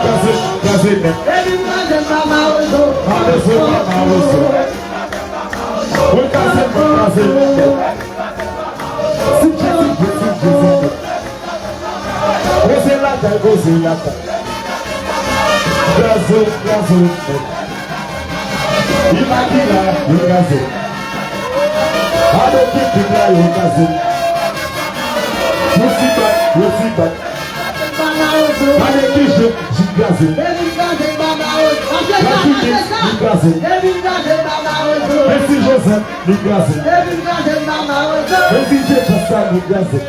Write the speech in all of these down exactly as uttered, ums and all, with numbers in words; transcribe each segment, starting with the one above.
Kraze, kraze nèt. Kraze pa mawozo. Mwen kraze, mwen kraze nèt. Sipje, sipje, sipje, sipje. Poze lakay, poze lakay. Kraze, kraze nèt. Imakila, yo kraze. Ado pitit la, yo kraze. Yo ti bat, yo ti bat. Gade ki jwèt, jwèt kraze. Gade ki jwèt, jwèt kraze. Mèsi Joseph, li kraze. Mèsi Jefferson, li kraze.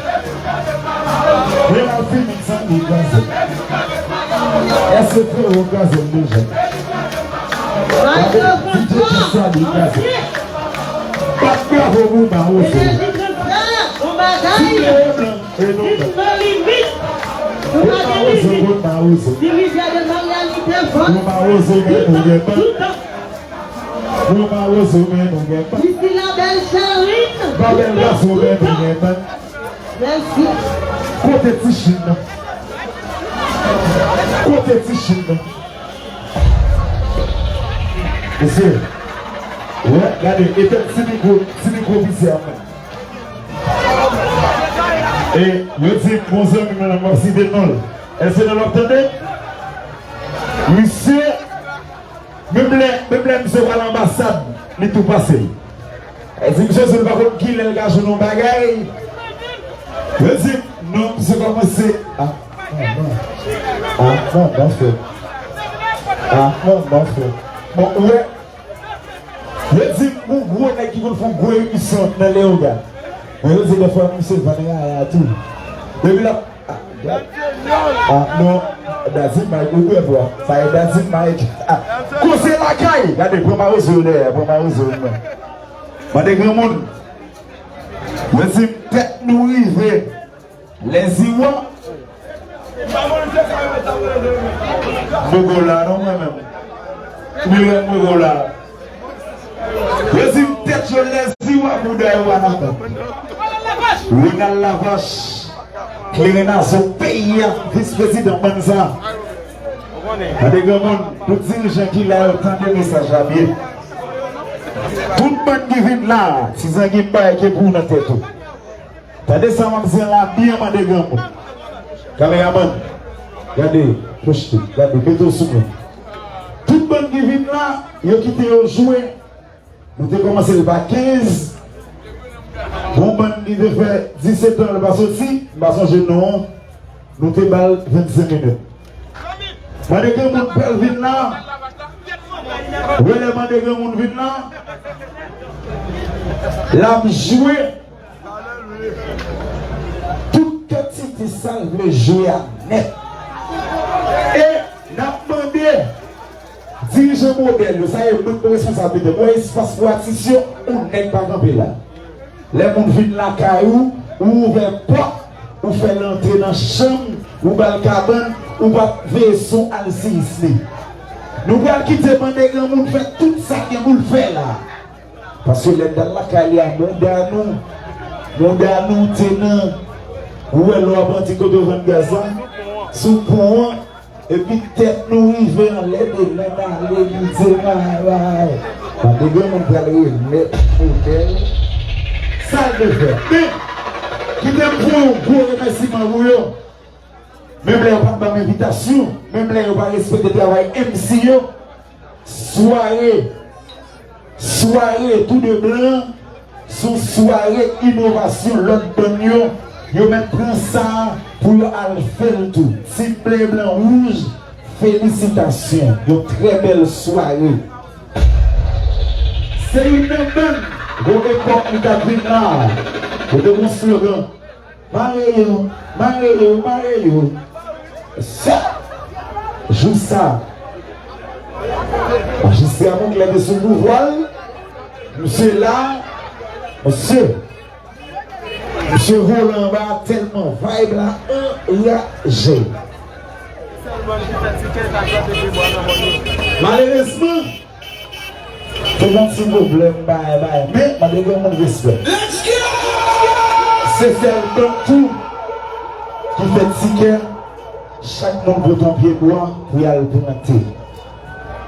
Mèsi Jefferson, li kraze. Èske Frero kraze l deja? Gade, D J Jefferson, li kraze. Bat bravo pou Mawozo. Ti Frero blan. Pou Mawozo, pou Mawozo. Pou Mawozo, men nou gen ban. Pou Mawozo, men nou gen ban. Babèl gason, men nou gen ban. Kote ti Chin nan? Kote ti Chin nan? Mesye, wè, gade, etèn ti mikwo, ti mikwo visye a mwen. E yo di m, yon zanmi mwen la, m ap site non l. Èske non l w ap tande? Misye, menm lè, menm lè misye pral anbasad, li tou pase l. Yo di misye se li pa konn kilè l ka jwenn yon bagay. Yo di non, misye kòmanse. Ah, non, non. Ah, non, non, frè. Ah, non, non, frè. Bon, ou wè, yo di m yon gwo nèg ki konn fè yon gwo emisyon nan Leyogàn. Men yo di dèfwa misye vann rara tou. Depi l ap Ah, non. Dazimay, ou bwè bwa. Sa e Dazimay. Ah, koze lakay. Gade, pran mawozo yo dèyè, pran mawozo yo mwen. Mande granmoun. Yo di m tèt nou rive. Lèziwa. Mwen go la, non, mwen menm. Mwen menm, mwen go la. Yo di m tèt yo Lèziwa, bouda yo anaba. Ronald Lavache, kleren nazo peyi a, vis prezidan bann sa. Tande granmoun, tout dirijan ki la yo tande mesaj la byen. Tout bann ki vin la, ti zangi m pa eke pou w nan tèt ou. Tande sa m ap di an la byen, mande granmoun. Kameramann, gade, pwoche, gade, mete w sou mwen. Tout bann ki vin la, yo kite yo jwe. Nou te kòmanse l pa kenz. Gon bann ki te fè disèt an l pa soti, m pa sonje non an. Nou te ba l vennsenk minit. Mande granmoun pral vin la. Wè lè mande granmoun vin la. L ap jwe. Tout kantite sa l vle jwe a nèt. E n ap mande dirijan modèl yo, sa e moun pran responsablite. Mwen espas pou atis yo, yon nèg pa kanpe la. Lè moun vin lakay ou, ou ouvè pòt, ou fè l antre nan chanm, ou ba l kabann, ou p ap veye si w al siyiz li. Nou pral kite mande granmoun fè tout sa l gen pou l fè la. Paske lè n t al lakay li a, mouda nou, mouda nou te nan, ou wè lè w ap anti kote yo vann gaz la, sou pon an, epi tèt nou rive anlè de lè n ale li te maray. Tande granmoun pral remèt modèl sa l te fè. Men, kite m voye yon gwo remèsiman pou yo. Menm lè yo pa t ban m envitasyon, menm lè yo pa respekte travay M C yo, sware, sware tou de blan, se yon sware inovasyon lòt bann yo, yo mèt pran sa pou yo al fè l tou. Ti ble blan wouj, felisitasyon, yon trè bèl sware. Se youn nan bann, gon epòk li t ap vin la, yo te gon slogan. Mare yo, mare yo, mare yo. Sa, jou sa, majistra Mouklè te sou pouvwa l, misye la, misye, misye vole anba tèlman vibe la anraje. Malerezman, te gen ti pwoblèm, bagay, bagay. Men, mande granmoun respè. Se sèl bann tou ki fè tikè, chak moun pote yon pye bwa pou y al plante.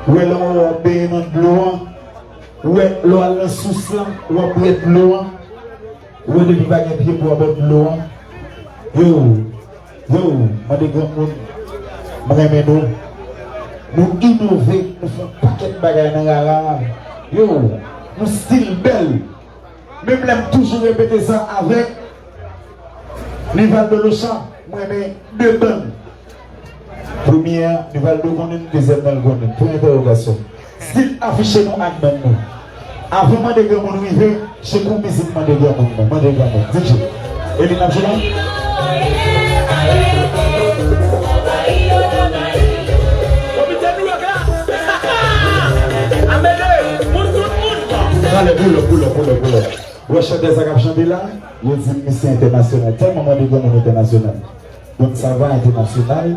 Ou wè lè w ap benyen nan dlo an, ou wè lè w al nan sous lan, w ap bwè dlo an. Ou wè depi pa gen pye bwa bò dlo an. Yo, yo, mande granmoun, m renmen nou. Nou inove, nou fè yon pakèt bagay nan rara a. Yo, nou stil bèl. Menm lè m toujou repete sa avèk Nivaldo Lochan, m renmen de bann. Premye a, Nivaldo konnen l, dezyèm nan l konnen l. Pwen entèwogasyon. Stil afiche nou ak bann nou. Avan mande granmoun rive, se kou mizik mande granmoun nan. Mande granmoun. D J. Epi n ap jwe la? Talè, pull up, pull up, pull up, pull up. Wè chantè sa k ap chante la, yo di m misye entènasyonal. Tèlman mande granmoun entènasyonal. Bon, sa va entènasyonal.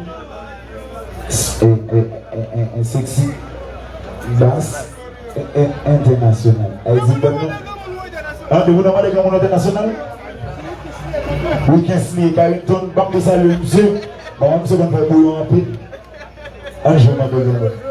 S-, e, e, e, e, e, sexy. Bas. E, e, entènasyonal. Ay di m ban nou. An, depi w nan mande granmoun entènasyonal. Wi, Kensley Carrington, ban m te salye misye. Bon, misye konn fè bouyon anpil. An jwe mande granmoun.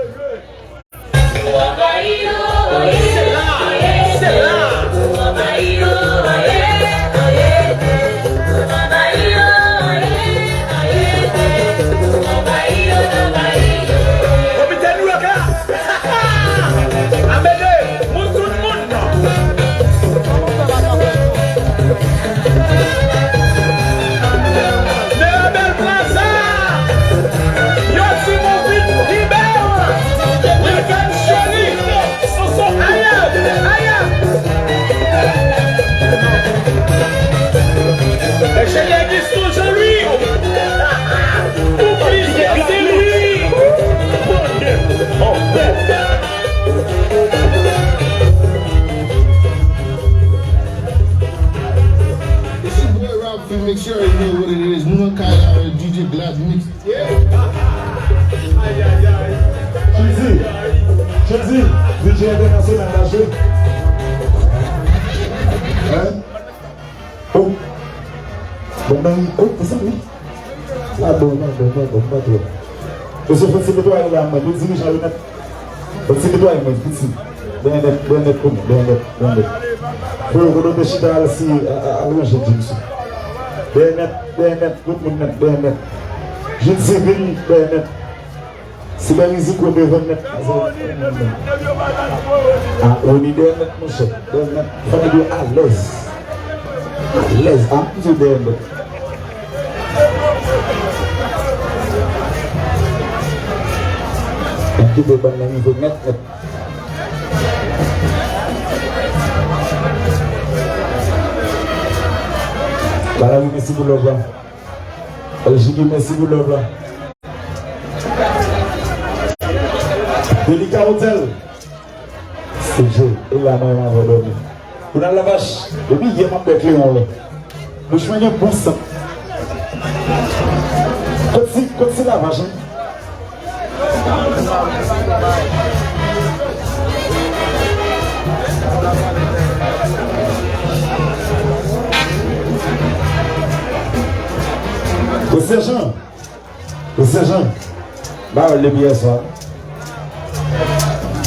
Entènasyonal la jwe. Hein? Oh. Bon, ben, oh, se sa, wi. Padon, padon, padon, padon. Mesye, fò n ti netwaye la, mwen. Nou dirijan yo nèt. Fò n ti netwaye, mwen, piti. Bènèt, bènèt pou nou, bènèt, bènèt. Frè, kote w te chita, al si, a, a, al ranje djins ou. Bènèt, bènèt, tout moun nèt, bènèt. Jid Sivil, bènèt. Sibè Riziko devan nèt. A, Rony dèyè nèt, monchè. Dèyè nèt. Fanmi yo alèz. Alèz. A, m di dèyè nèt. N ap kite bann nan rive nèt, nèt. Balavi, mèsi pou love la. L J K, mèsi pou love la. Delika Hotel. Se Dje. E la mwen avè dòmi. Kounal Lavach, depi yè m ap bèk Leon la. Bouch mwen gen bon sant. Kot si, kot si Lavach, hein? Kot Sèjan? Ou se jan? Ba wè l depi yè swa.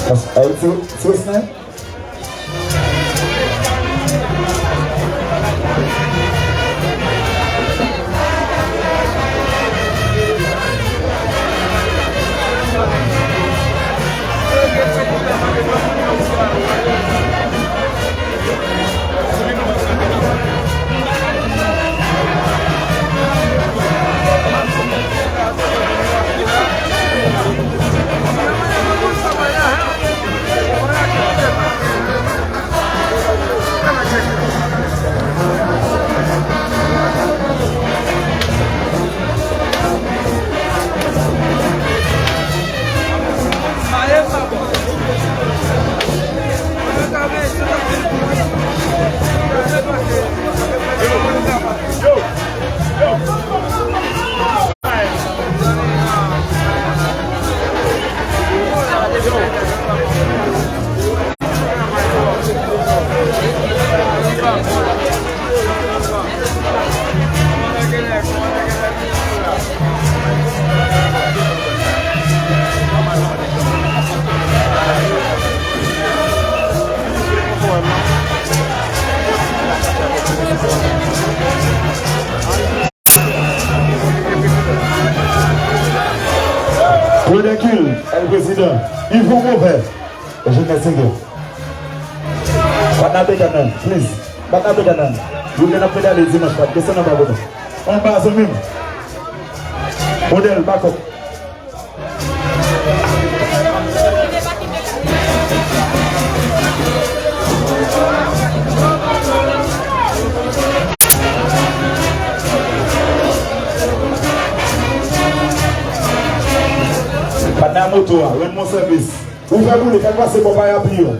As-, ay, ti, ti Wesner? Claude Hercule, El Prezidan, Yvon Mauvais, Eugène Messenger. Pat n ap detann nan, please. Pat n ap detann nan. Yo gen ap pedale dimanch, pat desann anba bonan. Anba zanmi m. Modèl, bakòp. Patnè moto a, rann mwen sèvis. Ouvè boule, fè l pase bò parapli yo.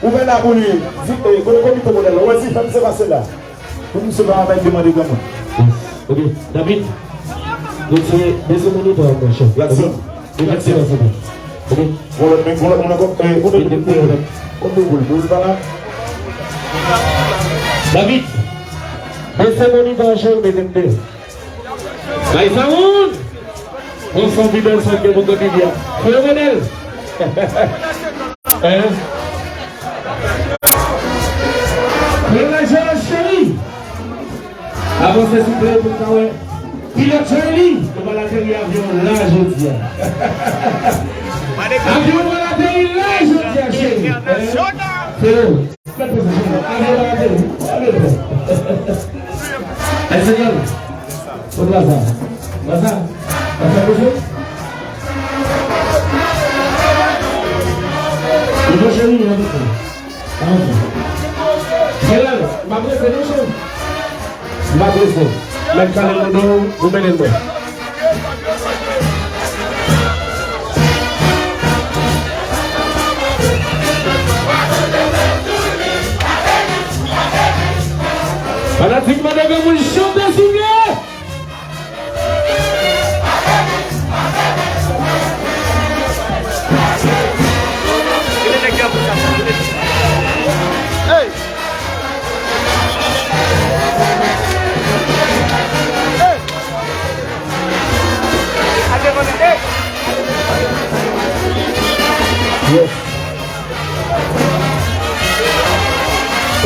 Ouvè la pou li. Di, eh, kote komite modèl la? Wè, di, fè misye pase la. Pou misye pa bay demande granmoun. Ok, David. Mesye, mesye monitè an, monchè. Laksyon. Ok, mesye, laksyon. Ok. Gon lòt, men gon lòt moun ankò. Eh, kote boule, boule, boule pa la. David. Mesye monitè an, cheri, mete m de. Bay sa moun! Yon son fidèl, son ke pou kote li a. Fè modèl! Hein? Fè lajè cheri! Avanse souple pou n ka wè. Pilòt Charly, nou pral ateri avyon la jodi a. Avyon pral ateri la jodi a, cheri. Hein? Fè yo. Mèt pozisyon nan. Avyon pa ateri. Avyon pa. Èl Senyè. Kot la sa? La sa? La sa kote? Li branche li, an tou ka. An tou. Senyè, m pa prese non, cheri. M pa prese. Mèt kale nan do, ou mennen l bò. Fanatik, mande granmoun chante, silvouplè! Kilè nèg yo ap fè sa?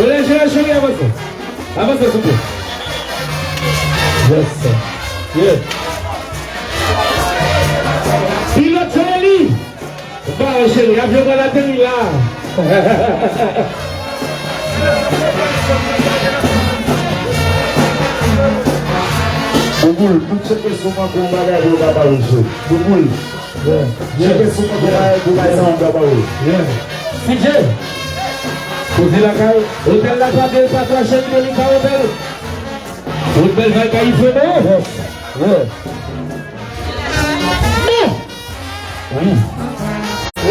Lè jere cheri, avanse. Avanse, souple. Yes, sir. Yeah. Pilot Joely. Ba, cheri, avyon pral ateri la. Bouboul, nou tcheke sou mwen pou yon bagay pou yo ka pale, cheri. Bouboul. Yeah. Tcheke sou mwen pou bagay, pou bagay sa, yon bagay. Yeah. C J. Koze lakay. Otèl la pa bèl, pa twa cheri, men li pa otèl. Yon bèl bagay, frè. Yeah. Yeah. Non. Wi.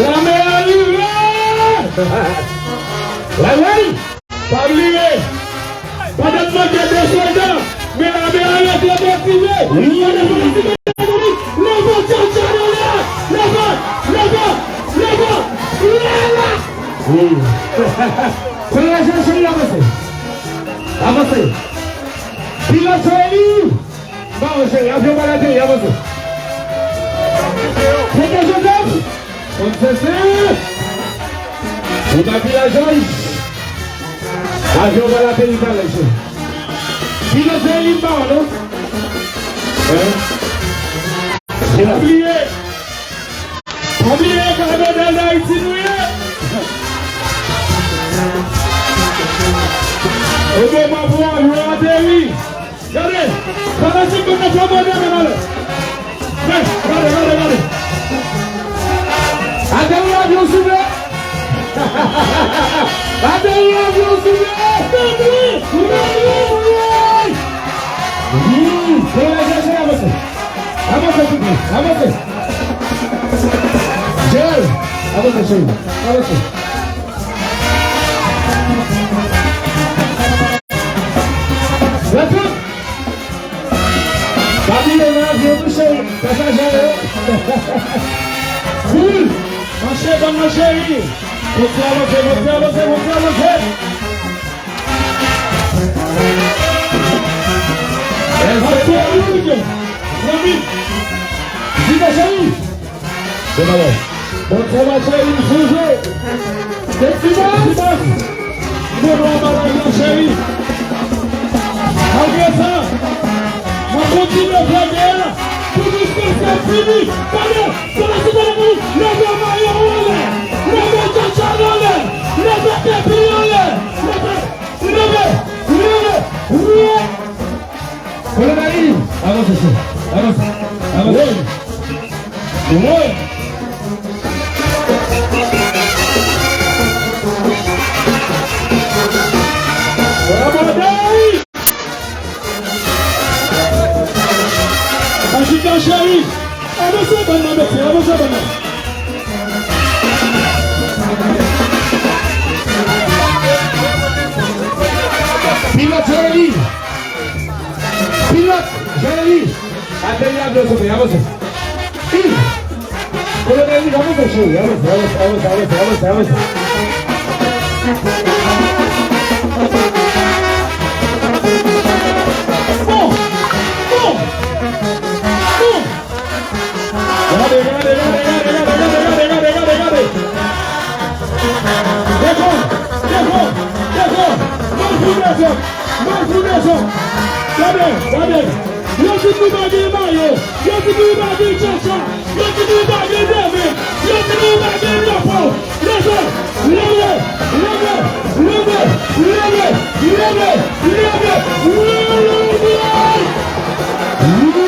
Lame a rive! Lame! Pa bliye! Pandan n manke de sòlda, men lame a rete motive! Wi. Leve tchatcha nan lè! Leve! Leve! Leve! Leve! Wi. Kouraje, cheri, avanse! Avanse! Pilot Joely! Ba, cheri, avyon pral ateri, avanse. Sete Joseph, konn sese. Ou pa pi la Jòj. Avyon pral ateri talè, cheri. Pilot Joely, m pa wè, non? Hein? Pa bliye. Pa bliye, gade modèl Dayiti nou ye. E moman pou avyon ateri. Gade, fanatik mwen nan flanbo dèyè m ale. Gade, gade, gade, gade. Ateri avyon souple. Ateri avyon souple. Wi, kouraje, cheri, avanse. Avanse, souple, avanse. Jere, avanse, cheri, avanse. Gade! Pa bliye nan avyon tou, cheri. Pasaje yo. Koul. Mache, bann mwen, cheri. Monte, avanse, monte, avanse, monte, avanse. Monte, cheri. Zanmi. Vite, cheri. Bon travay, cheri, m sonje. Se ti bas. Ti bas. Bon, bon, bagay la, cheri. Malgre sa, m ap kontinye fè gè a pou jiskaske l fini. Gade, se la sou gade pou leve mayo w anlè, leve tchatcha w anlè, leve kepi w anlè, leve, leve, leve, leve. Kolonèl, avanse, cheri. Avanse. Avanse. Woy. Woy. Bravo, Dave. Ajitan, cheri. Avanse, bann nan, mesye. Avanse, bann nan. Pilot, cheri. Pilot, Jeanly, ateri avyon, souple, avanse. Kolonèl, avanse, cheri, avanse, avanse, avanse. Bon, bon, bon. Gade, gade, gade. Devan, devan, devan. Mal pou devan, mal pou devan. Gade, gade. Yo di nou pa gen mayo. Yo di nou pa gen tchatcha. Yo di nou pa gen dèmen. Yo di nou pa gen drapo. Leve, leve, leve, leve, leve, leve, leve, leve. Wi, wi, wi. Wi, wi,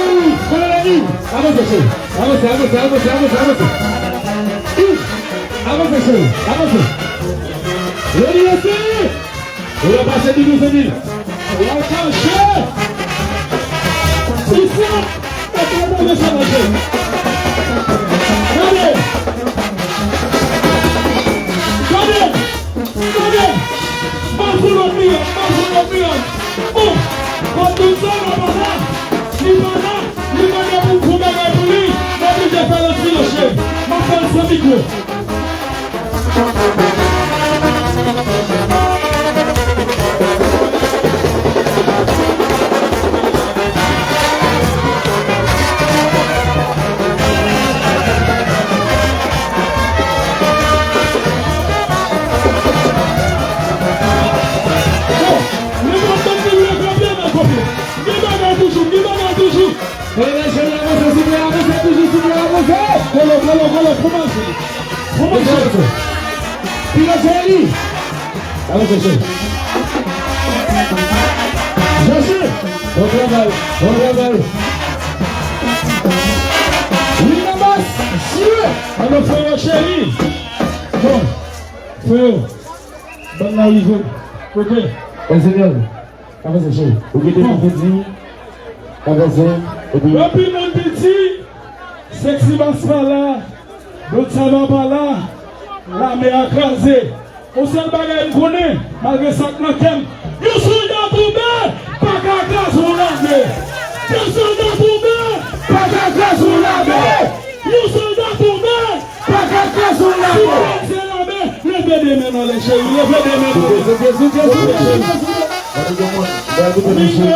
wi. Avanse, cheri. Avanse, avanse, avanse, avanse, avanse. Ih, avanse, cheri, avanse. Lady Esi, ou la pase di nou se di. Ou la kache. Isi, e pa move sa mache. Gade. Gade. Gade! Mal pou lòt li an, mal pou lòt li an. Bon, bon, tout sa la pa la. Li pa la, li mande pou, pou bagay pou li. M oblije fè l an silanse. M ap fè l san mikwo. Josué, bon travay, bon travay. Wi, Nabas, jwe. Alò, frè yo, cheri. Bon, frè yo, bann nan rive. Ok. Enjenyè, avanse, cheri. Ou gen de moun pou di. Avanse. Epi. Anpil moun te di, Sexy Bass pa la, Black Sabbath pa la, lame a kraze. Yon sèl bagay m konnen, malgre sa k nan kè m, yon sòlda tonbe pa ka kraze yon lame. Yon sòlda tonbe pa ka kraze yon lame. Yon sòlda tonbe pa ka kraze yon lame. Si w kraze lame, leve de men n anlè, cheri, leve de men n anlè. Souple, souple, souple, souple, souple. Gade moun, gade moun, mesye.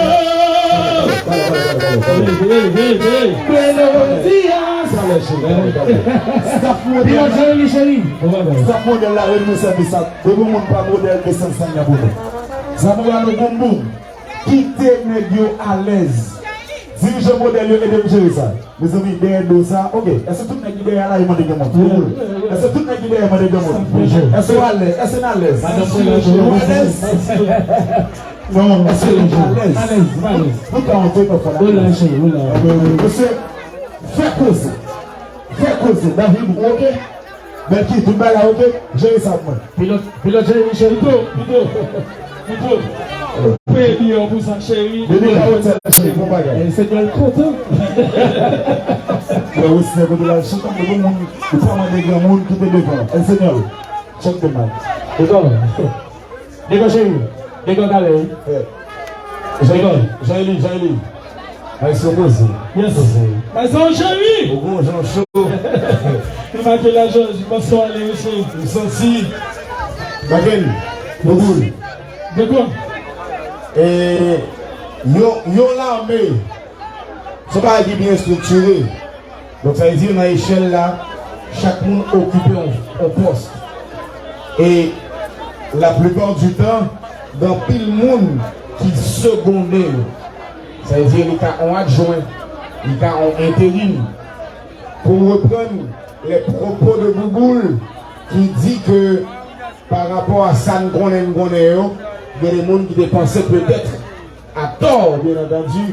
Pale, pale, pale, pale, pale. Hey, hey, hey, hey. Staff modèl. Pilòt Jeremy, cheri. Staff modèl la, renmen sèvis sa. Depi yon moun pa modèl, desann sanya pou nou. Zamorano Boom Boom. Kite nèg yo alèz. Dirijan modèl yo, ede m jere sa. Mezanmi, dèyè do sa, ok. Èske tout nèg ki dèyè la, yo mande granmoun? Èske tout nèg ki dèyè mande granmoun? Èske w alèz? Èske n alèz? Nou alèz? Non, èske nou alèz? Nou ka monte nan fò la. Mesye, fè koze. Fè koze. David, ou ok? Bèlki, tout bagay ok? Jere sa pou mwen. Pilòt, pilòt Jeremy, cheri. Pito, pito, pito. Peye biyè w pou sa, cheri. Depi ka wè sa, cheri, bon bagay. Eh, Senyè kontan. Lè ou se kote la, chita, men bon moun, ou pa mande granmoun ki te devan. El Senyè, check the mic. Dekò. Dekò, cheri. Dekò, talè, wi. Eh. Jean-Élie, Jean-Élie, Jean-Élie. Ay, se poze. Yes. Poze. Ay, se yon cheri. Ou gon jan cho. Li make la Jòj, bonswa, ale, mesye. M santi. Baken. Boboul. Dekò. E, yon, yon lame. Se yon bagay ki byen estriktire. Donk, sa vle di, nan echèl la, chak moun okipe yon, yon pòs. E, laplipa di tan, gen anpil moun ki segonde yo. Sa vle di, li ka yon adjwen, li ka yon enterim. Pou reprann les propos de Bouboul, ki di ke pa rapò a sa n konnen, n konnen yo, gen de moun ki te panse petèt a tò, byen antandi,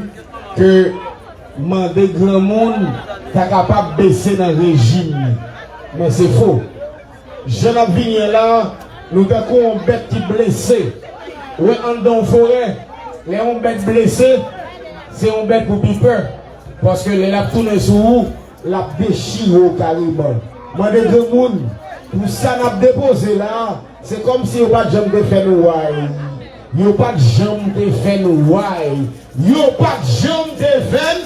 ke mande granmoun ta kapab bese nan rejim li. Men se fo. Jan n ap vini an la, nou tankou yon bèt ki blese. Ou wè anndan yon forè, lè yon bèt blese, se yon bèt pou pi pè. Paske lè l ap tounen sou ou, l ap dechire w kareman. Mande granmoun, pou sa n ap depoze la, se kòmsi yo pa t janm te fè n way. Yo pa t janm te fè n way. Yo pa t janm te fè n.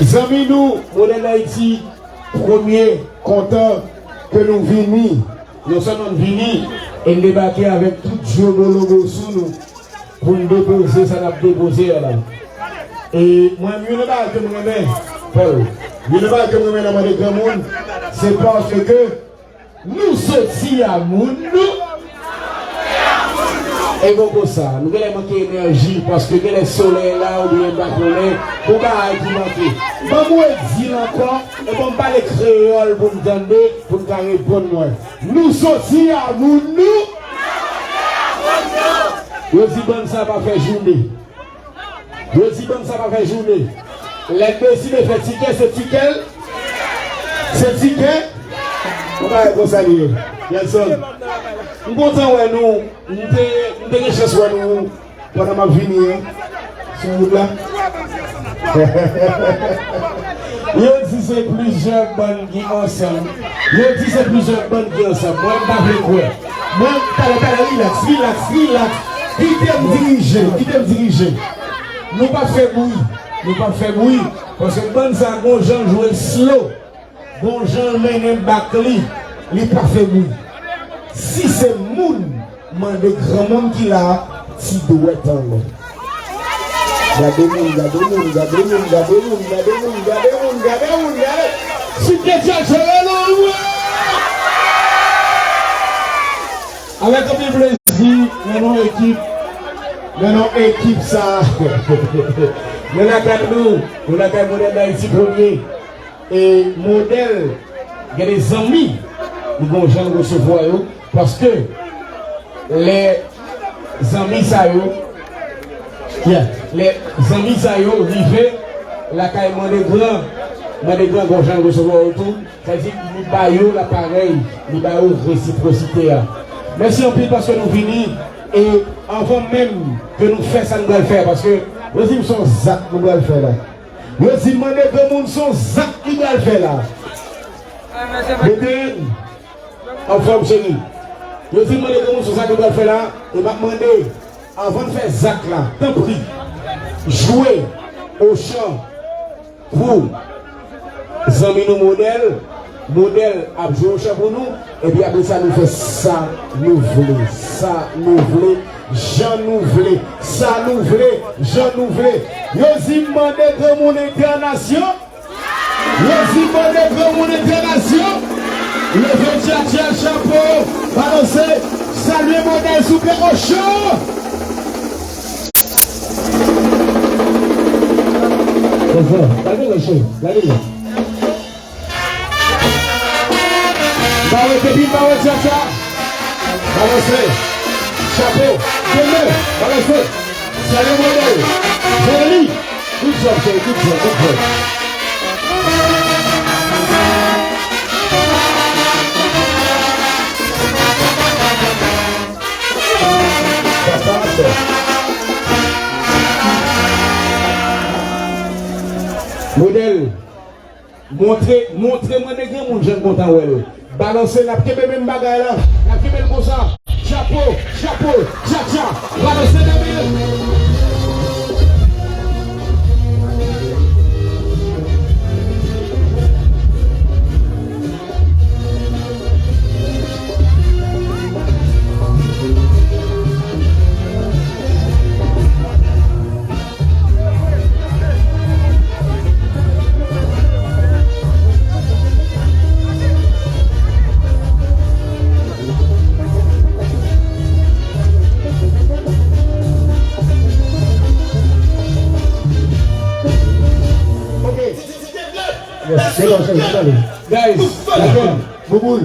Zanmi nou, Modèl Ayiti, premye, kontan ke nou vini. Non sèlman n vini, e n debake avèk tout djobolobo sou nou. Pou n depoze sa n ap depoze a la. E mwen, youn nan bagay ke m renmen, Paul, youn nan bagay ke m renmen nan mande granmoun, se paske nou soti a moun nou. E bon konsa, nou genlè manke enèji, paske genlè solèy la, oubyen m pa konnen, gon bagay ki manke. Ban m redi l ankò, e ban m pale kreyòl pou n tande, pou n ka reponn mwen. Nou soti a moun nou. Yo di bann sa pa fè jounen. Yo di bann sa pa fè jounen. Lè n deside fè tikè, se tikè l. Se tikè. Bon bagay konsa li ye. Nelson, m kontan wè nou. M te, m te gen chans wè nou pandan m ap vini an, sou wout la. Yo di se plizyè bann ki ansanm. Yo di se plizyè bann ki ansanm. Mwen, m pa vle kwè. Mwen, talè, talè, rilaks, rilaks, rilaks. Kite m dirije, kite m dirije. Nou p ap fè bri. Nou p ap fè bri. Paske bann sa gon jan l jwe slow. Gon jan l mennen bak li, li pa fè bri. Si se moun, mande granmoun ki la a, ti dwèt anlè. Gade moun, gade moun, gade moun, gade moun, gade moun, gade moun, gade moun, gade. Si Ketya jere nou, wi. Avèk anpil plezi, nan non ekip, nan non ekip sa. Nou lakay nou, nou lakay Modèl Dayiti Premye. E Modèl, gen de zanmi, li gon jan l resevwa yo, Paske lè zanmi sa yo, yeah, lè zanmi sa yo rive lakay Mandegran, Mandegran gon jan resevwa yo tou, sa vle di li ba yo laparèy, li ba yo resipwosite a. Mèsi anpil paske nou vini, e anvan menm ke nou fè sa nou pral fè, paske yo di m se yon zak nou pral fè la. Yo di m mande granmoun se yon zak li pral fè la. Mete anfòm cheri. Yo di m mande granmoun se yon zak li pral fè la. E m ap mande, anvan n fè zak la, tanpri, jwe ochan pou zanmi nou Modèl. Modèl ap jwe ochan pou nou. Epi apre sa, nou fè sa nou vle, sa nou vle, jan nou vle, sa nou vle, jan nou vle. Yo di m mande granmoun entènasyon. Yo di m mande granmoun entènasyon. Leve djadja, chapo, balanse, salye Modèl souple ochan. Lage l cho, lage l. Ba wè depi, ba wè djadja. Balanse. Chapo. Kenbe. Balanse. Salye Modèl. Joli. Good job, cheri. Good job. Good job. Modèl. Montre, montre mwen de granmoun jan m kontan wè l. Balanse, n ap kenbe menm bagay la. N ap kenbe l konsa. Chapo, chapo, djadja. Balanse, kenbe l. Ok. Yes, se bon, se bon, se bon. Guys, Bouboul.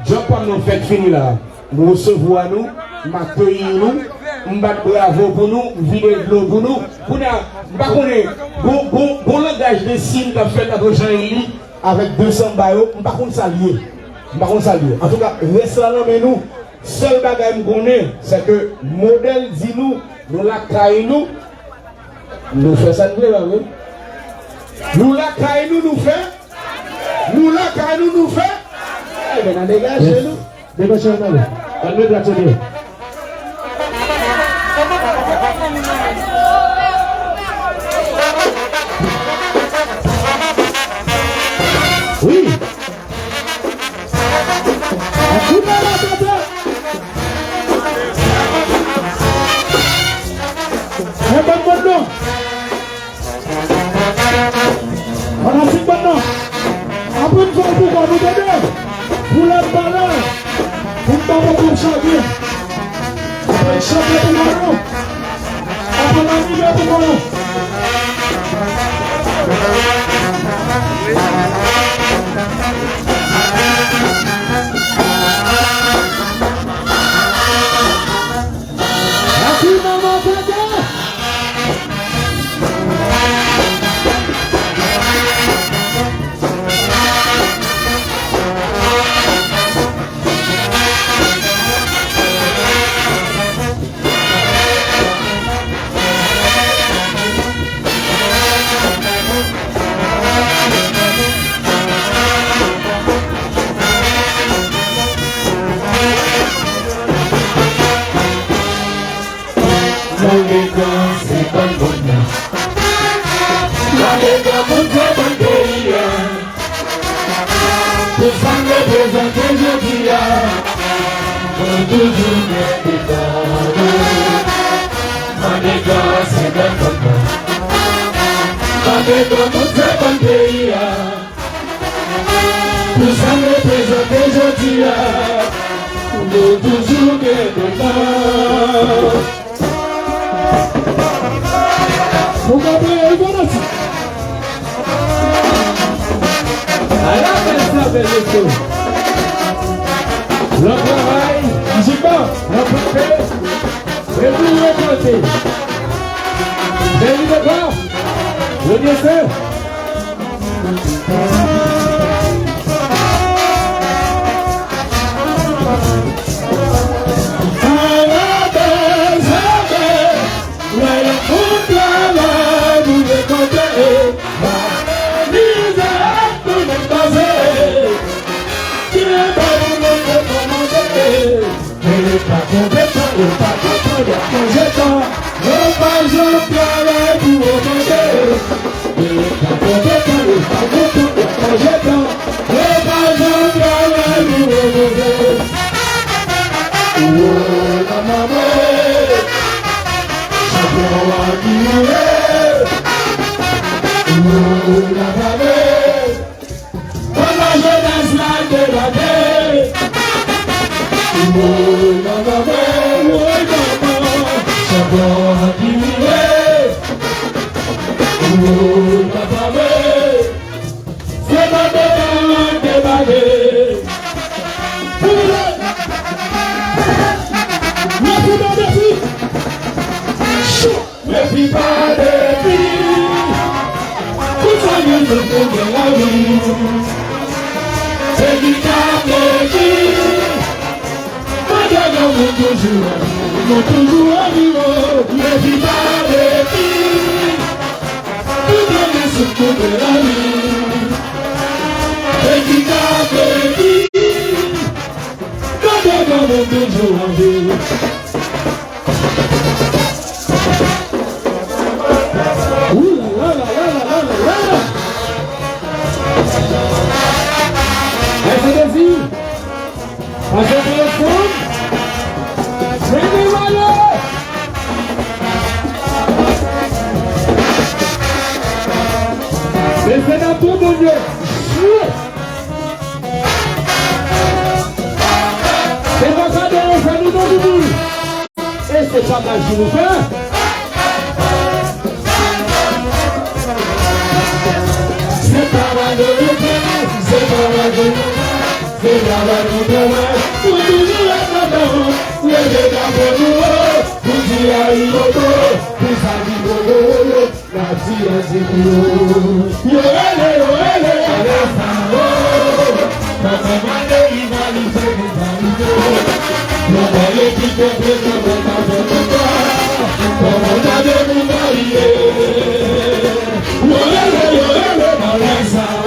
Djòb pa m nan fèk fini la. M resevwa nou, m akeyi nou, m bat bravo pou nou, m vide dlo pou nou. Kounye a, m pa konnen, gon, gon, gon langaj de siy k ap fèt ant Jean Élie avèk de sanba yo, m pa konn sa l ye. M pa konn sa l ye. Antouka, rès la nan men nou. Sèl bagay m konnen, se ke Modèl di nou, nou lakay nou, nou fè sa n vle, pa vre? Nou lakay nou, nou fè. Nou lakay nou, nou fè. Ebyen, n a degaje nou. Degaje nou, ale. Ann met la tande. Wi. An koute la tande. Mwen ban mwen non. Fanatik bann nan. Apre m fè l pou kò nou tande. Pou lè m pale, pou m pa pran kòb chage. Apre m chante pou kò nou. Apre m anime pou kò nou. Akout manman tande! Mande gran se bann moun nan. Mande gran moun se bann peyi a. Pou sa n reprezante jodi a, nou toujou gen devan nou. Mande gran se bann moun nan. Mande gran moun se bann peyi a. Pou sa n reprezante jodi a, nou toujou gen devan. Nou ka peye yon fanatik. Ala bèl sa, bèl leso. Lòt travay. Epi nou rekante. Dènye depa. Premye se. Travay, travay, lè y ap travay pou rekòlte. Mizè pou nèg pase. Ki pa pou nèg kòmande. E pa konpetan, e pa konprann, y ap manje tan. Yo pa janm travay pou ogmante. E pa konpetan, e pa konprann, y ap manje tan. Yo pa janm travay pou ogmante. Woy, la mame, chanpyon an ki rive. Woy, la mame. Pandan jenès la debake. Woy, manman mwen, woy, manman. Chanpyon an ki rive. Woy, manman mwen. Se pandan jenès la debake. Mèsi, mèsi. Chou. Mepi pa depi. Pou sa gen tout moun gen lavi. Se ki ka mepi. Mande granmoun toujou anvi. Moun toujou anvi, o. Mepi pa depi. Pou sa gen tout moun gen lavi. Se ki ka mepi. Mande granmoun toujou anvi. Ooh la la la la la la la la. Èske Dezi? Pase telefòn. Premye wale. Mesye dam, tout moun yo. Jwe. Se pa kado yo fè nou non, Doudou. E se pa maji nou fè. Se travay nou fè, se travay nou fè, se travay nou travay. Pou toujou ret ladan, leve drapo nou wo, pou di ayibobo, pou sa ki poko yo. Nati a di pou yo. Yo rele, yo rele. Alè sa o. Kòman gade rivalize, rivalize. Yon bèl ekip de prezan, mwen ka fè konsa. Kòman gade rivalize. Yo rele, yo rele. Alè sa o.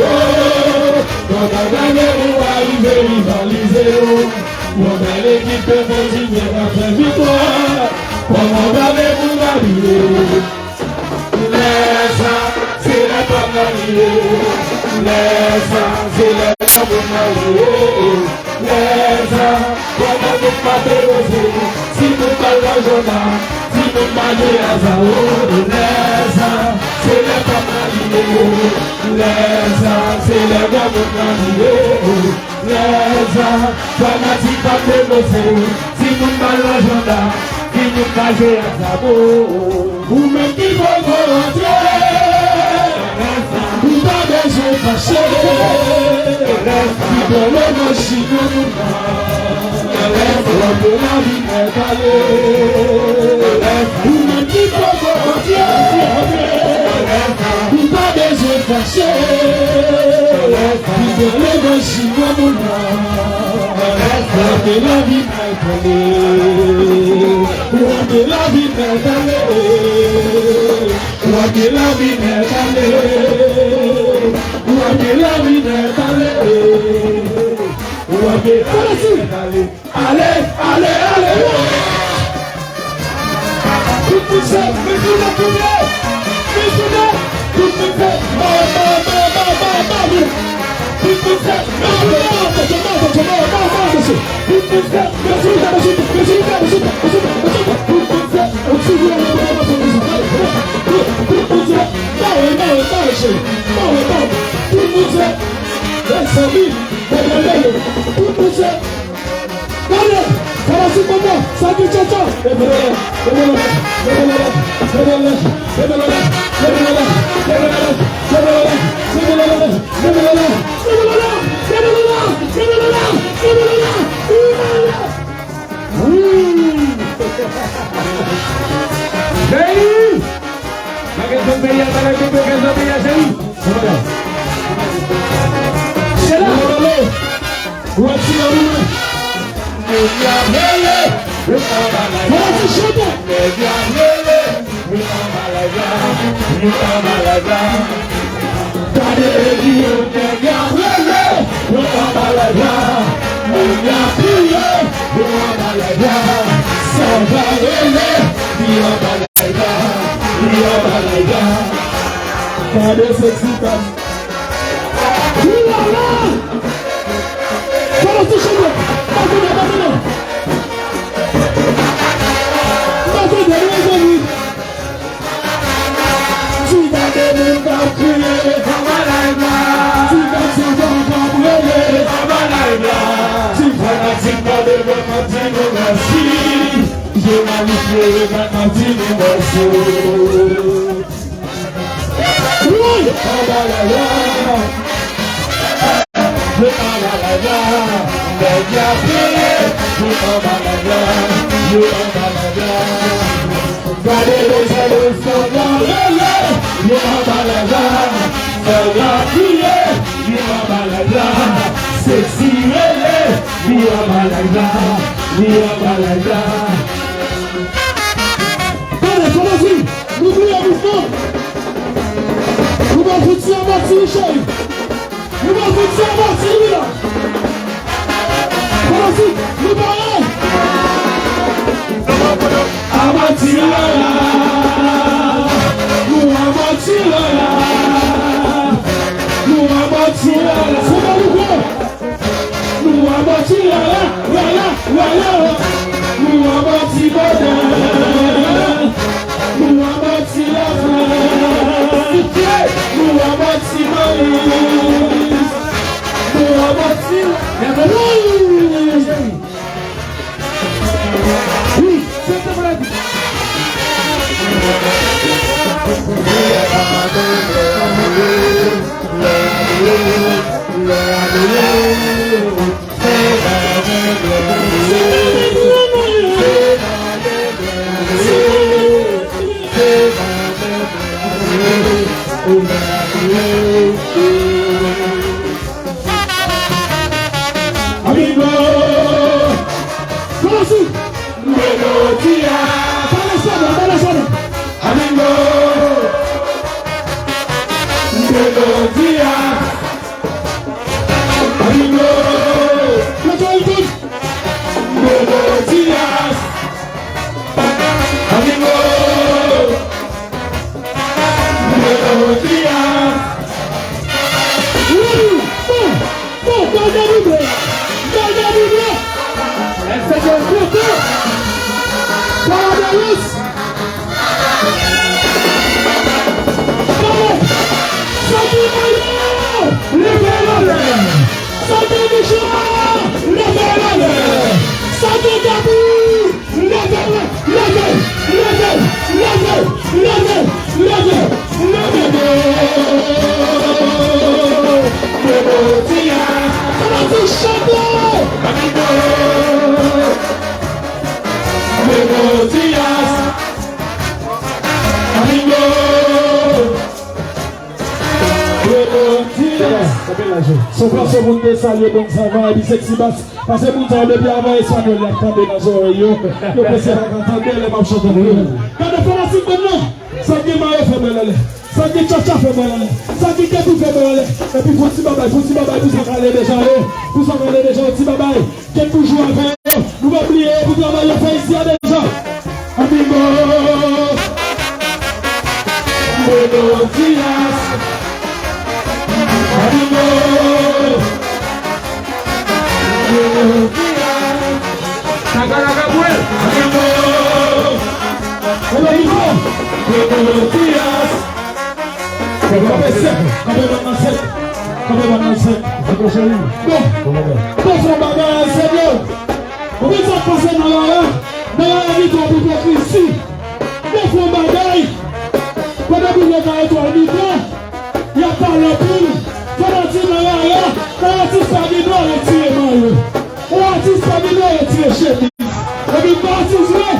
Kòman gade rivalize, rivalize. Yon bèl ekip de kontinye ka fè viktwa. Kòman gade rivalize. Lè sa, se lè fanm nan rive. Lè sa, se lè granmoun nan rive. Lè sa, pandan nou pa te poze, si nou pa l nan jòna, si nou pa gen aza, o. Lè sa, se lè fanm nan rive. Lè sa, se lè granmoun nan rive. Lè sa, fanatik pa te poze, si nou pa l nan jòna, si nou pa jwe ak zam, o. Ou menm ki poko rantre, ou pa bezwen fache. Ki bèl machine ou nan. Ou antre lavi nèt ale. Ou menm ki poko rantre, ou pa bezwen fache. Ki bèl machine ou nan. Ou antre lavi nèt ale. Ou antre lavi nèt ale. Ou antre lavi nèt ale. Ou antre lavi nèt ale. Ou antre lavi nèt ale. Ale, ale, ale. Tout moun se, men tounen, tounen. Men tounen. Tout moun se, ba, ba, ba. Tout moun se, men tounen. Tout moun se, men tounen. Tout moun se, mare, mare, mare, cheri. Mare, mare. Tout moun se, mezanmi, mezanmi, tout moun se, gade, sa va sou kòman, sa ki tchatcha. Leve lòlèt, leve lòlèt, leve lòlèt. Wi! Peyi! Bagay pou peyi a, bagay pou peyi a, peyi a, cheri. Se la. Ou wè ti lanmou mwen. Nèg la rele, ou pa ba lay la. Fò ti chante. Nèg la rele, ou pa ba lay la. Ou pa ba lay la. Gade Eli yo, nèg la rele, yo anba lay la. Moun la kriye, yo anba lay la. Sava rele, li anba lay la, li anba lay la. Gade sexy tas. Oulala! Fò nou touche nou. Batone, batone. Batone, mezanmi. Ti gade moun k ap kriye anba live la. Ti gade ti fanm k ap rele anba live la. Ti fanatik pa devan m ap di nou mèsi. Jounalis Florida k ap di nou mèsi. Wi! Anba live la. Yo anba live la, nèg la kriye. Yo anba live la, yo anba live la. Gade lèzòm yo fè la rele. Yo anba live la, fè la kriye. Yo anba live la, sexy rele. Yo anba live la, yo anba live la. Gade, fanatik, nou kriye mouvman. Nou ba fouti anba ti cheri. Nou pral fè ti avanti wi la. Fanatik, nou pare. Avanti la la. Nou avanti la la. Nou avanti la la. Se pa nou pran. Nou avanti la la, la la, la la. Nou avanti bòdè. Nou avanti lajan. Nou avanti malis. Nou avanti. Wi, se sa m vle di. Amigo! Komanse! Melodi a! Pale sèlman, pale sèlman! Amigo! Melodi a! Amigo! Melodi a! Amigo! Melodi a! Wi! Bon! Bon! Gade nou de! Gade nou de! Èske se kontan? Gade nou! Sa ki mayo? Leve l anlè! Sa ki mouchwa? Leve l anlè! Sa ki gabi? Leve l! Leve l! Leve l! Leve l! Leve l! Leve l! Leve l! Leve l! Leve l! Leve l! Sa va ti chante! Amigo! Melodi a! Amigo! Melodi a! Son fason pou n te salye bon travay, epi sexy bass. Paske moun sa yo depi avan espanyòl y ap tande nan zòrèy yo. Yo prese pa ka tande lè m ap chante pou yo. Gade fanatik mwen nan! Sa k gen mayo fè mwen anlè. Sa k gen tchatcha fè mwen anlè. Sa k gen kètou fè mwen anlè. Epi fon ti babay, fon ti babay pou sa k ale deja yo. Pou sa k ale deja yo, ti babay. Kèt toujou avè yo. Nou pa bliye yo pou travay yo fè isi a deja. Amigo. Buenos días. Amigo. Buenos días. Takalaka bwè. Amigo. Buenos días. Kanpe sèk, kanpe bann nan sèk, kanpe bann nan sèk. Bon, bon, fè yon bagay, sènyo. Ou konn sa k pase nan lari a? Nan lari a gen twòp ipokrizi. Bon, fè yon bagay. Pandan moun yo ka etwal mitan, y ap pale anpil. Fanatik nan lari a, nan atis pa gen dwa retire mayo. Ou atis pa gen dwa retire chemiz. Epi pa atis vre.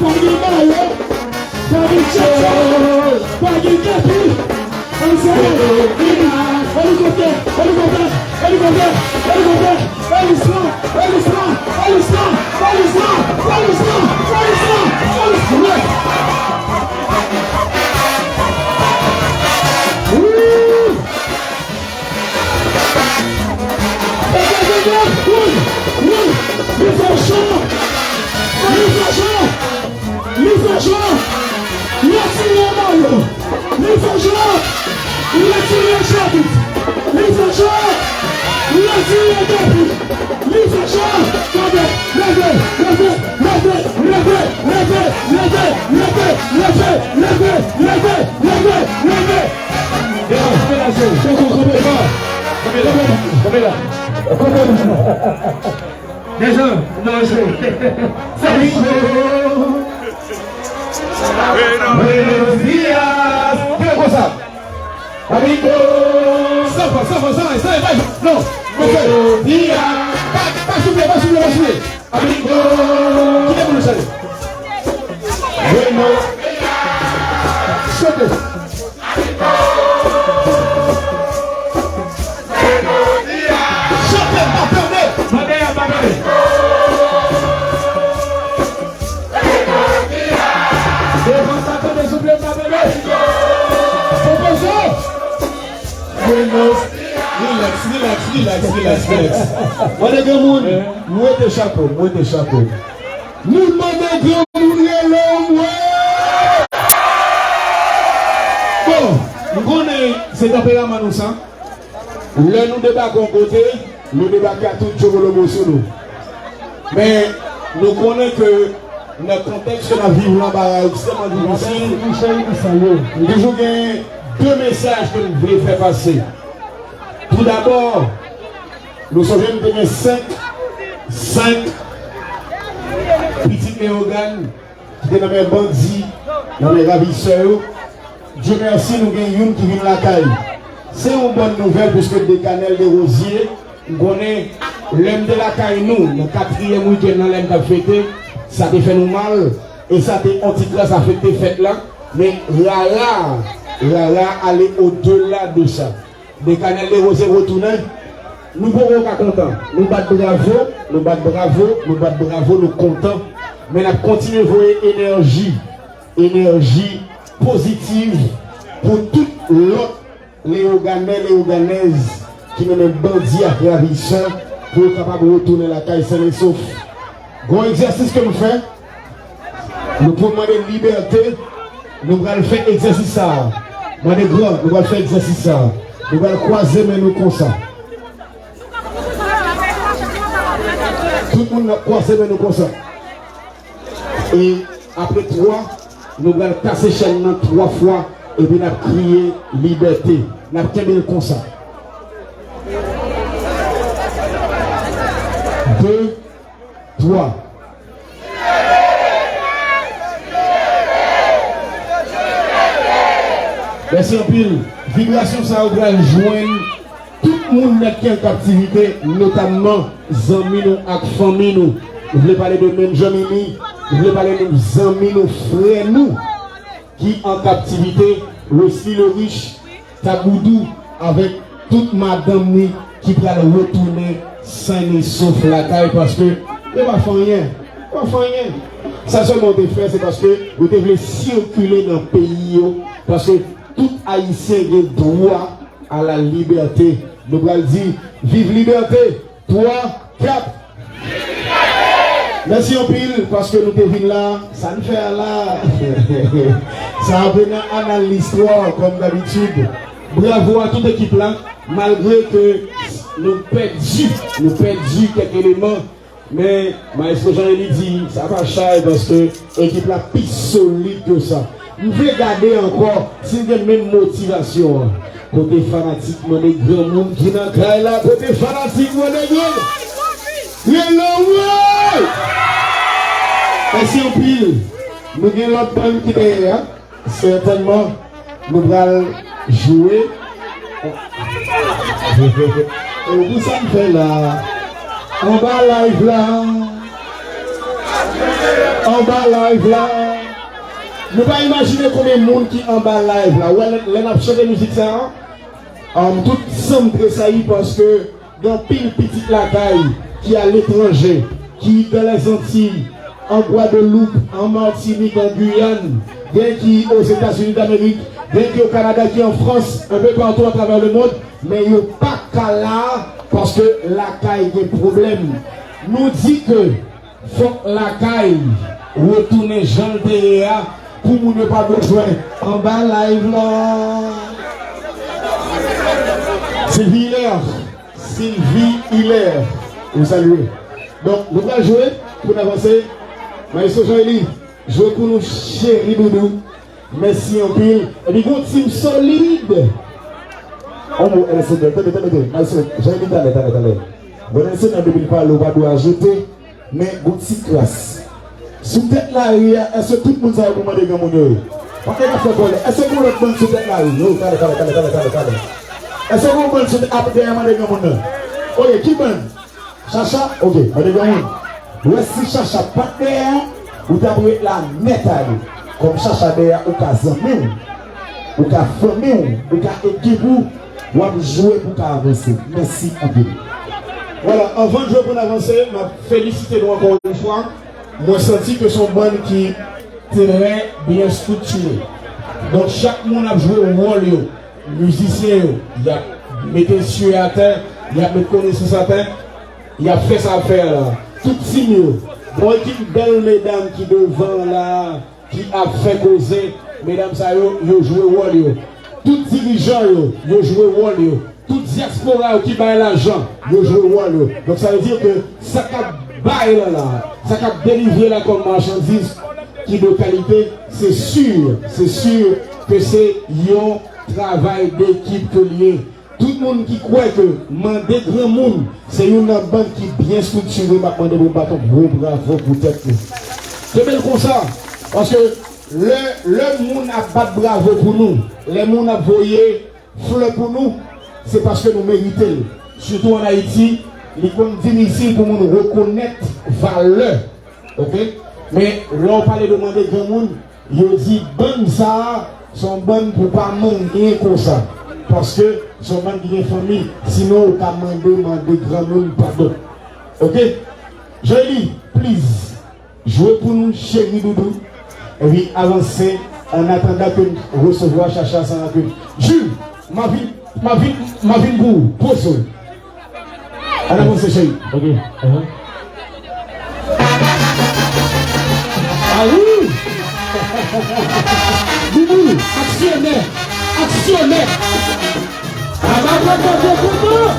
Pa gen mayo, pa gen tchatcha, pa gen kepi. Ann sere. Elikoptè, elikoptè, elikoptè, elikoptè. Elis lan, elis lan, elis lan, elis lan, elis lan, elis lan, elis lan. Wi! Wi! Wi! Li fè cho! Li fè cho! Li fè cho! Retire mayo! Li fè cho! Retire chapit! Li fè cho! Retire kepi! Li fè cho! Kanpe! Leve! Leve! Leve! Dejan, kanpe la, se. Kanpe la. Kanpe la. Kanpe la. Dejan, manje. Buenos días. Fè konsa. Amigo. San fwa, san fwa, san fwa, san fwa. Non. Buenos días. Pa, pa soufle, pa soufle, pa soufle. Amigo. Kite pou nou chante. Bueno. Chante. Chante, pa tande. Mande a, pa tande. Devan pa tande, souple, pa tande. Konpoze. Buenos. Relax, relax, relax, relax, relax. Mande granmoun, m wete chapo, m wete chapo. Nou mande granmoun rele w mwen. Bon, m konnen se tanperaman nou sa. Lè nou debake yon kote, nou debake ak tout djogolobo sou nou. Men, nou konnen ke nan kontèks ke n ap viv lan, bagay ekstrèmman difisil. M toujou gen de mesaj ke m vle fè pase. Toudabò, nou sonje m te gen senk, senk pitit Leyogàn ki te nan men bandi, nan men ravisè yo. Dye mèsi, nou gen youn ki vin lakay. Se yon bòn nouvèl, piske Dekanèl Derosier, m konnen, lè m te lakay nou, nan katriyèm wikenn nan, lè m t ap fete, sa te fè nou mal, e sa te yon ti kras afekte fèt la, men rara, rara ale odela de sa. Dekanèl Derosier retounen. Nou poko ka kontan. Nou bat bravo, nou bat bravo, nou bat bravo, nou kontan. Men n ap kontinye voye enèji, enèji pozitiv pou tout lòt Leyoganè, Leyoganèz ki nan men bandi ak ravisè pou yo kapab retounen lakay sèn e sof. Gon egzèsis ke m fè, nou pou mande libète, nou pral fè egzèsis sa a. Mande gran, nou pral fè egzèsis sa a. Nou pral kwaze men nou konsa. Tout moun n ap kwaze men nou konsa. E apre twa, nou pral kase chèn nan twa fwa, epi n ap kriye libète. N ap kenbe l konsa. De, twa. Mèsi anpil. Vibrasyon sa yo pral jwenn tout moun nèt ki an kaptivite, notamman zanmi nou ak fanmi nou. Nou vle pale de Benjamin, nou vle pale de zanmi nou, frè nou ki an kaptivite, Wesley Lerich, Taboudou avèk tout madanm ni ki pral retounen sèn e sof lakay, paske yo pa fè anyen. Yo pa fè anyen. Sa sèlman yo te fè, se paske yo te vle sikile nan peyi yo, paske tout Ayisyen gen dwa a la libète. Nou pral di, viv libète! Twa, kat. Mèsi anpil paske nou te vin la. Sa n fè a la, sa ap nan anal listwa, kòm dabitid. Bravo a tout ekip la. Malgre ke nou pèdi, nou pèdi kèk eleman, men Maestro Jean Élie di, sa pa chay paske ekip la pi solid ke sa. M vle gade ankò si n gen menm motivasyon an. Kote fanatik mande granmoun ki nan kay la? Kote fanatik mande granmoun? Rele w wi! Mèsi anpil. Nou gen lòt bann ki dèyè a. Sètènman, nou pral jwe. E pou sa m fè la, anba live la. Anba live la. Nou pa imajine konbyen moun ki anba live la. Ou wè, lè, lè n ap chante mizik sa a, um, tout san m tresayi paske gen anpil pitit lakay ki aletranje, ki dans les Antilles, an Gwadloup, an Matinik, an Giyàn, gen ki Ozetazini Damerik, gen ki o Kanada, ki an Frans, un peu partout à travers le monde, men yo pa ka la paske lakay gen pwoblèm. Nou di ke fòk lakay retounen jan l te ye a pou moun yo pa bezwen anba live la. Sylvie Hilaire, Sylvie Hilaire, nou salye. Donk, nou pral jwe pou n avanse. Maestro Jean Élie, jwe pou nou, cheri doudou. Mèsi anpil. Epi gon tim solid. On mo, Elsenè, tande, tande, tande. Maestro, Jean Élie, talè, talè, talè. Bon, Elsenè, depi l pale, ou pa dwe ajoute, men gon ti kras. Sou tèt lari a, èske tout moun sa yo pou mande granmoun yo ye? Pa gen afè vòlè. Èske gon lòt bann sou tèt lari? Yo, talè, talè, talè, talè, talè, talè. Èske gon bann sou tèt ap dèyè mande granmoun nan? Oke, ki bann? Chacha, oke, mande granmoun. Ou wè si Chacha pa t dèyè a, ou t ap ret la nèt ale. Kòm Chacha dèyè a, ou ka zanmi w, ou ka fanmi w, ou ka ekip ou, w ap jwe pou w ka avanse. Mèsi anpil. Vwala, anvan n jwe pou n avanse, m ap felisite nou ankò yon fwa. Mwen santi ke se yon bann ki trè byen estriktire. Donk, chak moun ap jwe wòl yo. Mizisyen yo, y ap mete sye atè, y ap met konesans atè, y ap fè sa y ap fè a la. Tout tim yo, gon ekip bèl medam ki devan la, ki ap fè koze. Medam sa yo, yo jwe wòl yo. Tout dirijan yo, yo jwe wòl yo. Tout dyaspora yo ki bay lajan, yo jwe wòl yo. Donk, sa vle di ke sa k ap bay lan la, sa k ap delivre la kòm machandiz ki de kalite, se si, se si ke se yon travay dekip ke l ye. Tout moun ki kwè ke mande granmoun se youn nan bann ki byen estriktire, m ap mande pou m bat yon gwo bravo pou tèt nou. Kenbe l konsa, paske lè, lè moun ap bat bravo pou nou, lè moun ap voye flè pou nou, se paske nou merite l. Sitou ann Ayiti, li konn difisil pou moun rekonèt valè. Oke? Men, lè w pale de mande granmoun, yo di bann sa a, se yon bann pou pa mannyen konsa. Paske se yon bann ki gen fanmi, sinon ou ka mande, mande granmoun padon. Oke? Jean Élie, please. Jwe pou nou, cheri doudou. Epi avanse, an atandan ke n resevwa Chacha san rankun. Jules, m ap vin, m ap vin, m ap vin pou ou. Poze w. Ann avanse, cheri. Ok. Uh-huh. Ah oui! Doudou, aksyonè. Aksyonè. Aba papa de kontan.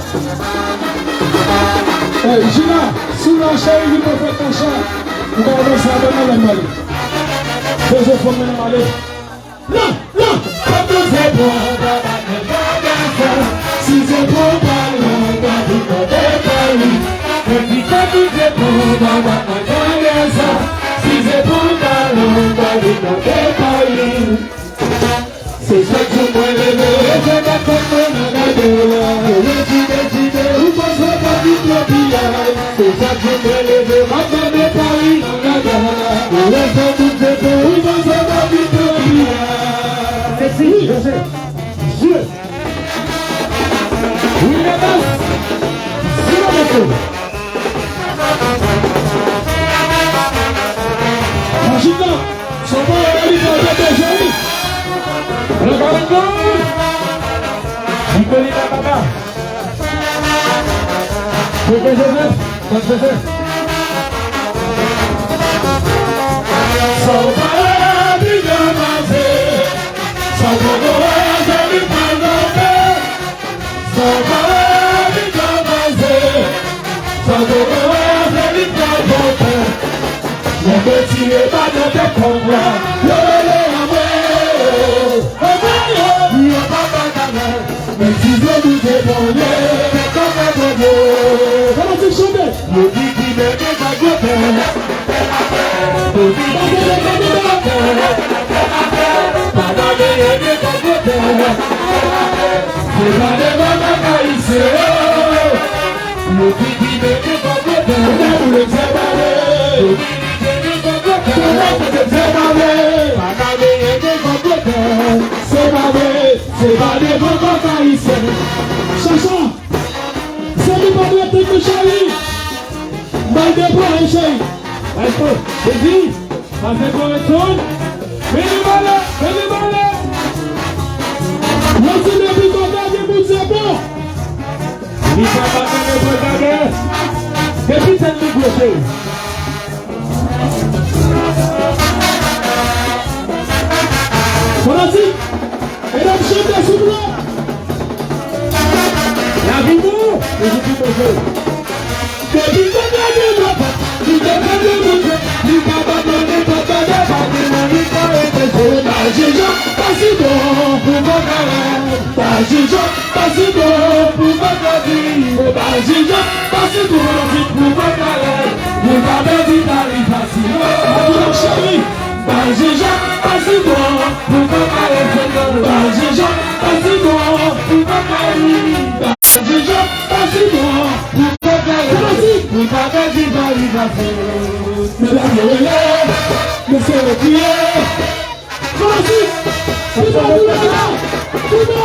Ey, Gina, si w la cheri, vin mwen fè konsa. Ou pa wè sa, ban nan lè m ale. Poze fò m mennen m ale. Non, non. Kòm nou se bon, papa, mwen pa gason. Si se bon, pa lwen, pa vin mande pa li. Mwen di kòm nou se bon, papa, mwen pa gason. Si se bon, pa lwen, pa vin mande pa li. Se chak jou mwen leve, se pa kòb mwen nan gade a. Yo jide, jide, ou panse w pa vin pran piyay. Se chak jou mwen leve, m ap mande pa li nan gade a. Yo wè sa tout se pou ou panse w pa vin pran piyay. Se ti, je sais. Je. Wi, mesye. Silans, mesye. Majik la, sa pa yon realizatè de jeni. Regarde. Nicolina Baba. Pepe Joseph, Frank Joseph. Sa w pa la pi demaze. Sa w pa la pi demaze. Sa w pa wè a vin kòmanse. Sa w pa wè a vin kòmanse. Mwen te tire pa nan tèt kòb la. Yo rele anmwe. Anmwe yo. Yo pa pa kanal. Men ti zo nou te pwone. Tèt kòb la pwone. Kòman ti chante? Yo di ki men gen sa kote. Yo di ki men gen sa kote. Pa nan gen gen sa kote. Se pa devan papa isi yo. Yo di ki mete pa kote. Ou ta boule fè pale. Yo di li te Papa Ayisyen. Chacha, se li pa dwe tèt nou cheri. Bay deplore cheri. Bay fò. Baby, pase fò Edson. Vini bale, vini bale. Mwen di depi kòkè gen moun se bon. Li pa pa tande pwokadè. Depi tèt li gwo cheri. Fanatik, medam chante souple. Lavi bon, toujou pi bon. Depi kòkè gen lòt, li devan demontre, li pa abandone, pa abandone, pa demontre, pa rete. Bal Jean-Jean pa si bon pou kòkè. Bal Jean-Jean pa si bon pou kòkè. Bal Jean-Jean pa si bon pou kòkè. Li pa pèdi, pa li fasil. Bal Jean-Jean pa si bon pou kòkè. Bal Jean-Jean pa si bon pou kòkè. Bal Jean-Jean pa si bon pou kòkè. Li pa pèdi, pa li fasil. Medam yo rele, mesye yo kriye. Fanatik, piga pou lala, piga.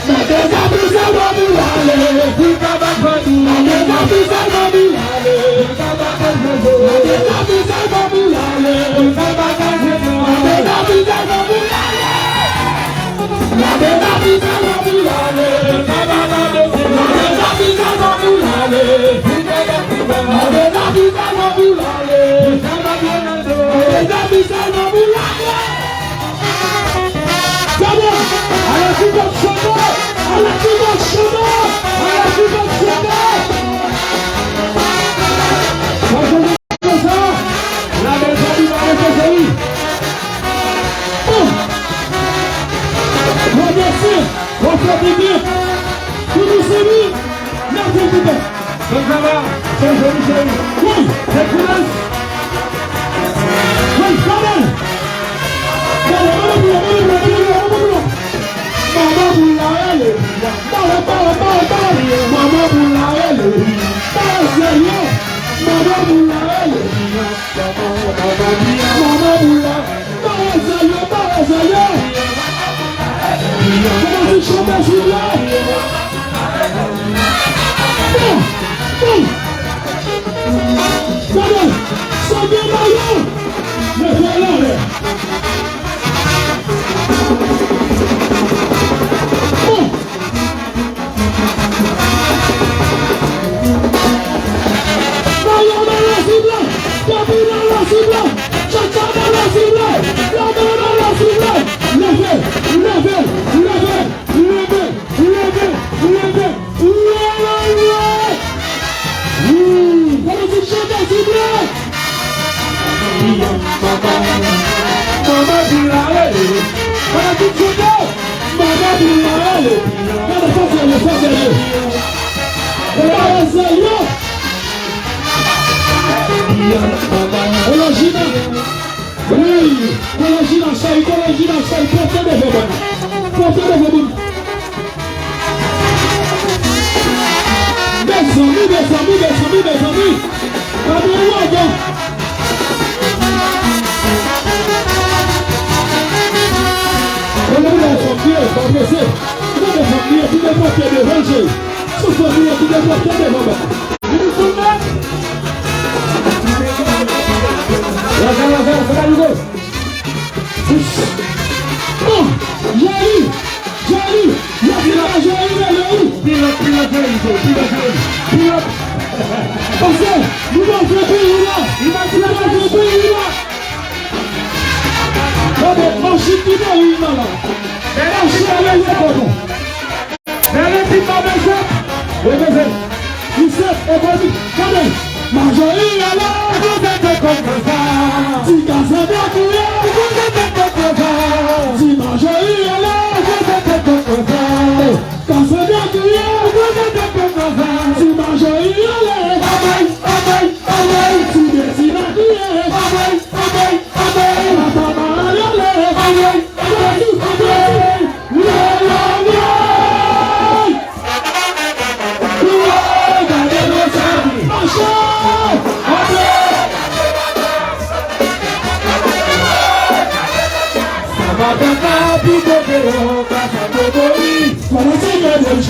Mande Zabi sèlman pou l ale, pou l ka bat bandi. Mande Zabi sèlman pou l ale, pou l ka bat bandi. Mande Zabi sèlman pou l ale, pou l ka bat bandi. Mande Zabi sèlman pou l ale. Mande Zabi sèlman pou l ale, pou l ka bat bandi. Mande Zabi sèlman pou l ale, pou l ka bat bandi. Mande Zabi sèlman pou l ale, pou l ka bat bandi. Mande Zabi sèlman pou l ale. Gade, ala ki bèl chante, ala ki bèl chante, ala ki bèl chante. Sa se konsa, la bèl fami pa rete cheri. Bon. Bon, mèsi. Bon, fè pipi. Pipi, se li. Mèsi, pipi. Bon travay, se joli cheri. Wi. Se koulans. Wi, gade. Gade, gade pou yo, gade pou yo, gade pou yo, gade pou yo. Manman boul la rele. Bale, bale, bale, bale. Manman boul la rele. Bale sèlman. Manman boul la rele. Manman boul la. Bale sèlman, bale sèlman. Kòmanse chante sou la. Bon, bon. Gade, sa gen la yo. Mete l anlè. Bon. Mayo nan la sible, Gabi nan la sible, Chacha nan la sible, Gabi nan la sible. Leve, leve, leve, leve, leve, leve, leve. Wi, fanatik chante sible. Manman boul la rele. Fanatik chante. Manman boul la rele. Gade fò sèlman, fò sèlman. Fò sèlman. Kolojina. Wi. Kolojina chay, Kolojina chay. Pote devan mwen. Pote devan mwen. Mezanmi, mezanmi, mezanmi, mezanmi. Gade yon wagon. Gade yon fanm ki pa prese. Gade fanm ki te pote devan l, cheri. Sou fanm ki te pote devan l. Vini sou mwen. Lajan, lajan, se pa yon gwo. Bon, Jerry, Jerry, yo di la Jerry rele wi. Pilòt, pilòt, Jerry, pilòt, Jerry, pilòt. Paske nou pa fè peyi la. Nou pa fè peyi la. Gade, machin ki nan ri nan la. Machin nan ri nan la. Bèl epi pa bezwen. Wi, bezwen. Misye, e bandi. Gade. Majori ale. Kote te konn konsa. Ti Kazèk la kriye. Kote te konn konsa. Ti Majori ale. Kote te konn konsa. Kazèk la kriye. Kote te konn konsa. Ti Majori ale. Anmwey, anmwey, anmwey. Ti Dezi la kriye. Anmwey, anmwey, anmwey. Papa Maral ale. Anmwey, anmwey, anmwey. Lè la vye. Woy, gade nou sa. Gade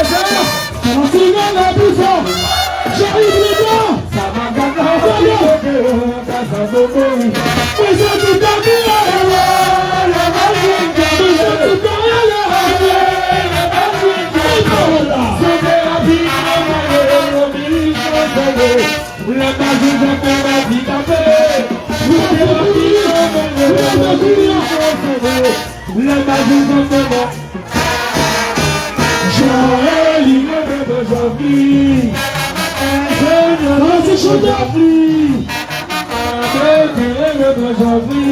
Fadou. Ansegnè la pi fò. J'arrive les gars. Prezan ti Dani. Prezan ti Dani. Lè m pa jwenn kòb nan men. Joël, li rete bon jòvni. Enjenyè, li rete bon jòvni. Antre, li rete bon jòvni.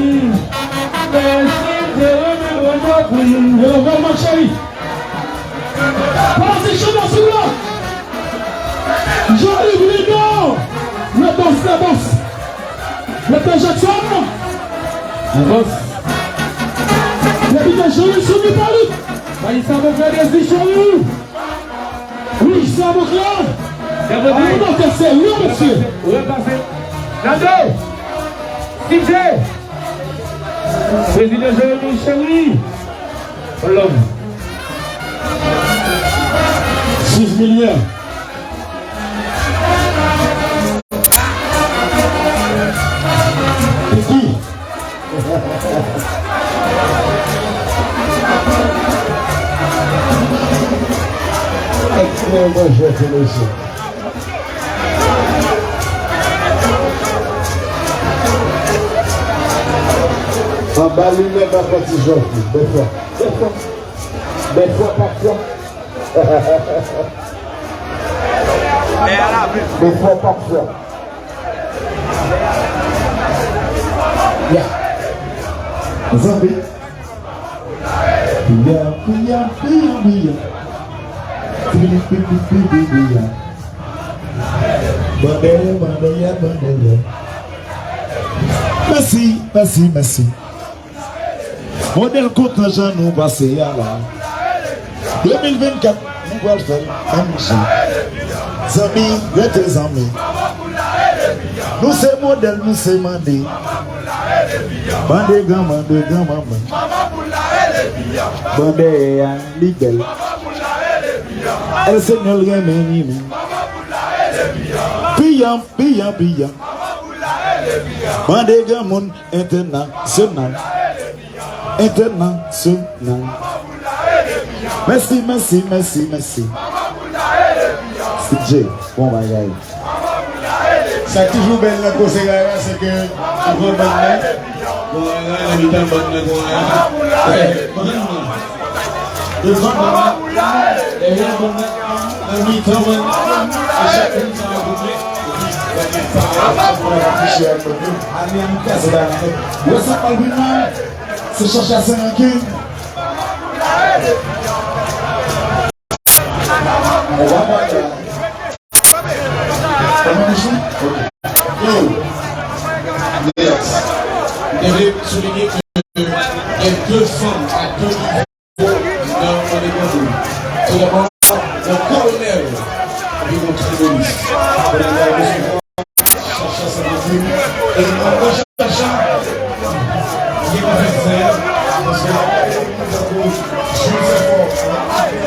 Mèsi, li rete bon jòvni. Yo, vrèman, cheri. Pase chandan sou la. Joël, Bruno. Le boss, le boss. Mèt Jackson. Avans. Depi ke Jean-Louis sou Vitaly. Mayi sa bon frè Dezi Jean-Louis. Wi, sa bon frè. Gade. An nou fè serye, mesye. Repase. Nando. C J. Prezidan Jean-Louis Cheri. Love. Sis milyon. Piti. Ekstrèm jwè se mesye. Anba limyè pa fè ti jòf li. Bèl fwa. Bèl fwa. Bèl fwa pa fwa. Bèl fwa pa fwa. Ya. Zanmi. Piya, piya, piya, piya. Piya, piya, piya, piya, piya. Bande, bande, ya, bande, ya. Mèsi, mèsi, mèsi. Modèl kontan jan nou pase a la. De mil vennkat, nou pral fè l menm jan. Zanmi, rete zanmi. Nou se modèl, nou se mande. Mande gran, mande gran manman. Ban dèyè a, li bèl. Èl Senyè l renmen li menm. Piyan, piyan, piyan. Mande granmoun entènasyonal. Entènasyonal. Mèsi, mèsi, mèsi, mèsi. C J, bon bagay. Sa k toujou bèl nan konsè a, se ke ou pran bann nan. Bon, nan mitan bann nan, bon, eh, bann nan. Devan bann nan. Dèyè bann nan. Nan mitan bann nan. E chak moun sa a koupe. Epi, gade sa, sa pou la affiche ak bann nan. Ale an kase bagay. Wè sa k pral vin la. Se chacha san rankin. Yo. Yes. M te vle soulinye ke gen de fanm ak de nivo nan mande granmoun. Tou dabò, yon kolonèl epi yon tribòlis. Kolonèl resevwa Chacha sa mande. E nou pran Chacha. Li pa fè zen. Paske la, tankou Joseph,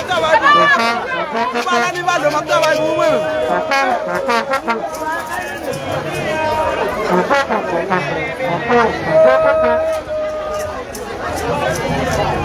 ap travay pou ou. Ou pa la ni vado, m ap travay pou ou, mwen menm.